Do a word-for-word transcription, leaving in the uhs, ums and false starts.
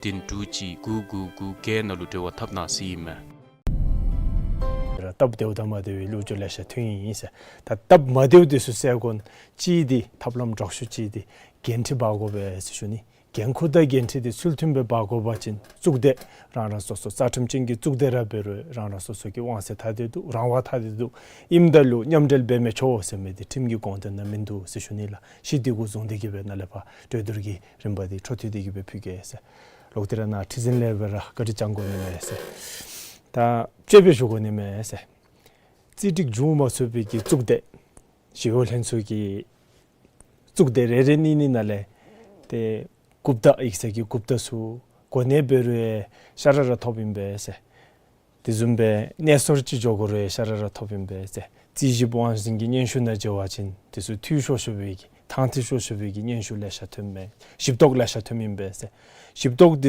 བདུན་དྲུག་གཅིག་དགུ་དགུ་དགུ་བརྒྱད་ནང་ལུ་འབྲེལ་བ་འཐབ་གནང་ཟེར་ཨིན་མས། ར་སྟབས་བདེཝ་དང་མ་བདེ་བའི་ལོ་རྒྱུས་ལེ་ཤ་ཐོན་ཡི་ཟེར། ད་སྟབས་མ་བདེཝ་དེ་ཚུ་སེལ་དགོ་ན་གཅིག་འདི་ཐབས་ལམ་དྲག་ཤོས་གཅིག་འདི་འགན་འཁྲི་འབག་དགོ་པས་ཟེར་ཞུ་ནི། འགན་ཁུར་དང་འགན་འཁྲི་དེ་ཚུལ་མཐུན་སྦེ་འབག་དགོ་པ་ཅིན་གཙུག་སྡེ་རང་རང་སོ་སོ་རྩ་ཁྲིམས་ཅན་གྱི་གཙུག་སྡེ་ར་འབད་རུང་རང་རང་སོ་སོ་གི་དབང་ཚད་ཐ་དད་འདུག། རང་དབང་ཐ་དད་འདུག། ཨིནམ་ད་ལུ་མཉམ་འབྲེལ་འབད་མི་ཆོག་ཟེར་མི་དེ་ཁྲིམས་ཀྱི་དགོངས་དོན་ནང་མིན་འདུག་ཟེར་ཞུ་ནི་ལགས། གཞི་དེ་གུ་བཟུང་སྟེ་གི་སྦེ་ནཱ་ལས་ཕར་གྲོས་བསྡུར་གྱི་རིམ་པ་དེ་འཕྲོ་མཐུད་དེ་གི་སྦེ་ཕུལ་གེ་ཟེར། ལོག་སྟེ་ར་ནཱ་ཁྲི་འཛིན་ལས་སྦེ་ར་བཀའ་དྲིན་བསྐྱང་དགོ་ནི་མས་ཟེར། ད་དཔྱེ་སྦེ་ཞུ་དགོ་ནི་མས་ཟེར། རྩིས་སྒྲིག་འབྱུང་མ་ཚུགས་པའི་གི་གཙུག་སྡེ་ཞི་གཡོག་ལྷན་ཚོགས་ཀྱི་གཙུག་སྡེ་རེ་རེ་གཉིས་གཉིས་ནང་ལས་ཏེ་གུཔྟ་ཡིག་ཚང་གི་གུཔྟ་ཚུ་གོ་གནས་འབད་རུང་ཡང་ཤ་ར་ར་ཐོབ་ཨིན་པས་ཟེར། དེ་བཟུམ་སྦེ་གནས་སོར་ཅིག་འགྱོ་དགོ་རུང་ཡང་ཤ་ར་ར་ཐོབ་ཨིན་པས་ཟེར། རྩིས་ཞིབ་དབང་འཛིན་གྱི་སྙན་ཞུ་ནང་མཇལ་བ་ཅིན་དེ་ཚུ་འཐུས་ཤོར་ཤོར་བའི་གི་ཐང་འཐུས་ཤོར་ཤོར་བའི་གི་སྙན་ཞུ་ལེ་ཤ་ཐོནམ་མས། ཞིབ་རྟོག་ལེ་ཤ་ཐོནམ་ཨིན་པས་ཟེར། ཞིབ་རྟོག་དེ་